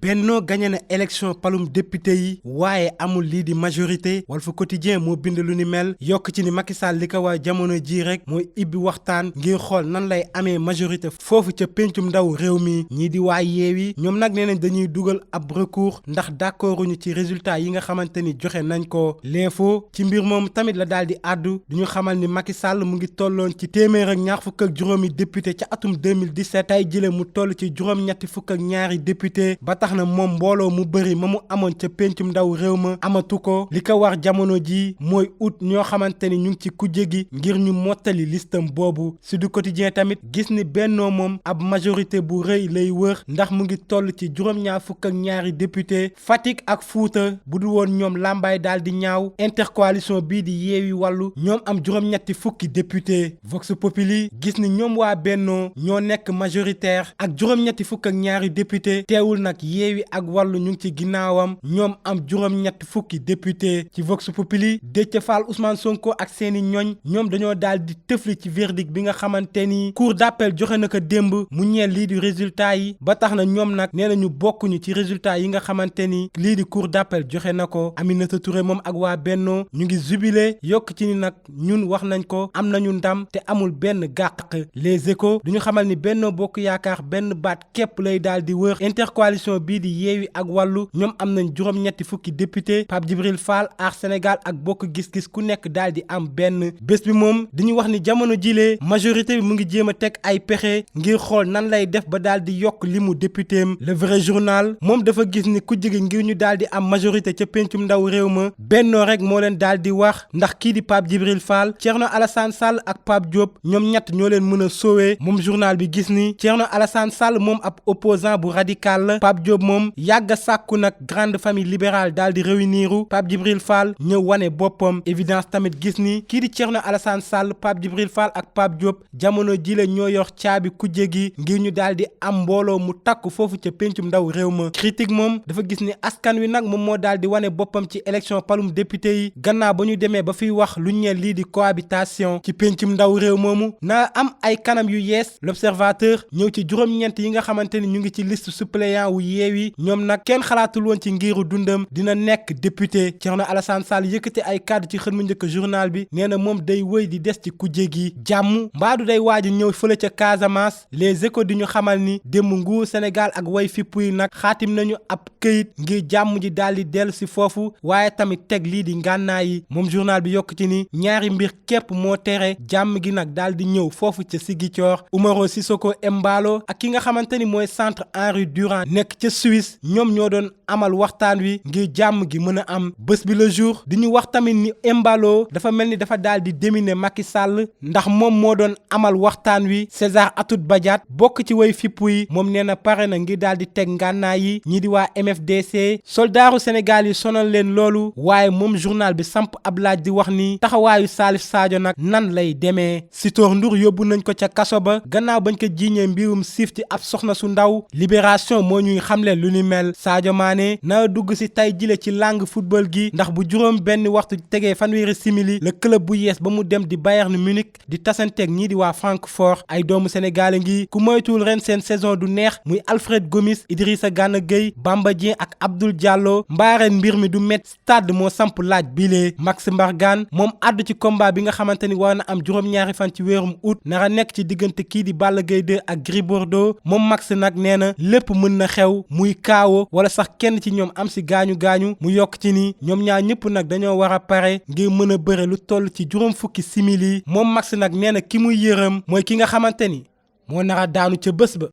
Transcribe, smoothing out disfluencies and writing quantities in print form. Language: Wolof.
Benno gagné na élection palum député yi waaye amul lii di majorité Walf Quotidien moo bind lu ni mel yokk ci ni Macky Sall li ko waa jamono ji rek mooy ibbi waxtaan ngir xool nan lay amee majorité foofu ca pencum ndaw réew mi ñii di waa Yewwi ñoom nag nee nañ dañuy dugal ab recours ndax d'accorduñu ci résultat yi nga xamante ni joxe nañ ko. L'info ci mbir moom tamit la daal di àddu du ñu xamal ni Macky Sall mu ngi tolloon ci téeméer ak ñaar fukk ak juróomi député ca atum 2017 tey jële mu toll ci juróom-ñetti fukk ak ñaari député ba tax na moom mbooloo mu bëri ma mu amoon ca pencum ndaw réew ma amatu ko li ko war jamono ji mooy ut ñoo xamante ni ñu ngi ci kujje gi ngir ñu mottali listam boobu. Sud Quotidien tamit gis ni Benno moom ab majorité bu rëy lay wër ndax mu ngi toll ci juróom-ñaar fukk ak ñaari député Fatick ak Fuuta bu dul woon ñoom làmbaay daal di ñaaw intercoalition bii di Yewwi Wallu ñoom am juróom-ñetti fukki député. Vox Populi gis ni ñoom waa Benno ñoo nekk majoritaire ak juróom-ñetti fukk ak ñaari député teewul nag Yewwi ak Wallu ñu ngi ci ginnaawam ñoom am juróom-ñett fukki député. ci Vox Populi Déthié Fall Ousmane Sonko ak seeni ñoñ ñoom dañoo daal di tëfli ci verdict bi nga xamante ni cour d'appel joxe na ko démb mu ñeel lii di résultat yi ba tax na ñoom nag nee nañu bokkuñu ci résultat yi nga xamante ni lii di cour d'appel joxe na ko. Aminata Touré moom ak waa Benno ñu ngi jubilé yokk ci ni nag ñun wax nañ ko am nañu ndam te amul benn gàq. Les Échos duñu xamal ni Benno Bokk Yaakaar benn baat képp lay daal di wër intercoalition bii di Yewwi ak Wallu ñoom am nañ juróom-ñetti fukki député Pape Djibril Fall Aar Sénégal ak Bokk Gis Gis ku nekk daal di am benn. Bés bi moom diñu wax ni jamono jilee majorité bi mu ngi jéem a teg ay pexe ngir xool nan lay def ba daal di yokk limu député am. Le Vrai Journal moom dafa gis ni ku jege ngir ñu daal di am majorité ca pencum ndaw réew ma Benno rek moo leen daal di wax ndax kii di Pape Djibril Fall Thierno Alassane Sall ak Pape Diop ñoom ñett ñoo leen mën a soowee. moom journal bi gis ni Thierno Alassane Sall moom ab opposant bu radical la Pape Diop moom yàgg sàkku nag grande famille libérale daal di réuniru Pape Djibril Fall ñëw wane boppam. Évidence tamit gis ni kii di Thierno Alassane Sall Pape Djibril Fall ak Pape Diop jamono ji la ñoo yor caabi kujje gi ngir ñu daal di am mbooloo mu takku foofu ca pencum ndaw réew ma. Critique moom dafa gis ni askan wi nag moom moo daal di wane boppam ci élection palum député yi gannaaw ba ñu demee ba fiy wax lu ñeel lii di cohabitation ci pencum ndaw réew moomu na am ay kanam yu yees. L'Observateur ñëw ci juróom-ñeent yi nga xamante ni ñu ngi ci liste suppléant wu Yewwi ñoom nag kenn xalaatul woon ci ngiru dundam dina nekk député. Thierno Alassane Sall yëkkati ay kàddu ci xët mu njëkk journal bi nee na moom day wëy di des ci kujje gi jàmm mbaadu day waaj ñëw fële ca Casamance. Les Échos di ñu xamal ni démb nguur Sénégal ak way fippu yi nag xaatim nañu ab këyit ngir jàmm ji daal di dellu si foofu waaye tamit teg lii di ngànnaay yi. moom journal bi yokk ci ni ñaari mbir képp moo tere jàmm gi nag daal di ñëw foofu ca Ziguinchor. Umaro Sissoko Embalo ak ki nga xamante ni mooy centre Henri Durand nekk ca Suisse ñoom ñoo doon amal waxtaan wi ngir jàmm gi mën a am. Bés bi le jour di ñu wax tamit ni Embalo dafa mel ni dafa daal di déminer Macky Sall ndax moom moo doon amal waxtaan wi. César Atoute Badiate bokk ci way fippu yi moom nee na pare na ngir daal di teg ngànnaay yi ñii di waa MFDC soldaaru Sénégal yi sonal leen loolu waaye moom journal bi samp ab laaj di wax ni taxawaayu Salif Sadio nag nan lay demee. Sitor Ndour yóbbu nañ ko ca kaso ba gannaaw bañ ko jiiñee mbirum siif ci ab soxna su ndaw. Libération moo ñuy xamle lu ni mel. Sadio Mané na dugg si tay jile ci langue football gi ndax bu juróom benn waxtu tegee fanweeri simili le club bu yees ba mu dem di Bayern Munich di tasanteeg ñii di waa Francfort. ay doomu Sénégal ngi ku moytuwul ren seen saison du neex muy Alfred Gomis Idrissa Gana Gueye Bamba Dieng ak Abdoul Diallo mbaareen mbir mi du met stade moo samp laaj bilee. Max Mbargane moom àddu ci combat bi nga xamante ni war na am juróom-ñaari fan ci weerum août nara nekk ci diggante kii di Balla Gaye 2 ak Gris Bordeaux moom Max nag nee na lépp mën na xew muy kaawo wala sax kenn ci ñoom am si gaañu-gaañu mu yokk ci ni ñoom ñaar ñëpp nag dañoo war a pare ngir mën a bëre lu toll ci juróom fukki simili moom Max nag nee na ki muy yërëm mooy ki nga xamante ni moo nara daanu ca bés ba.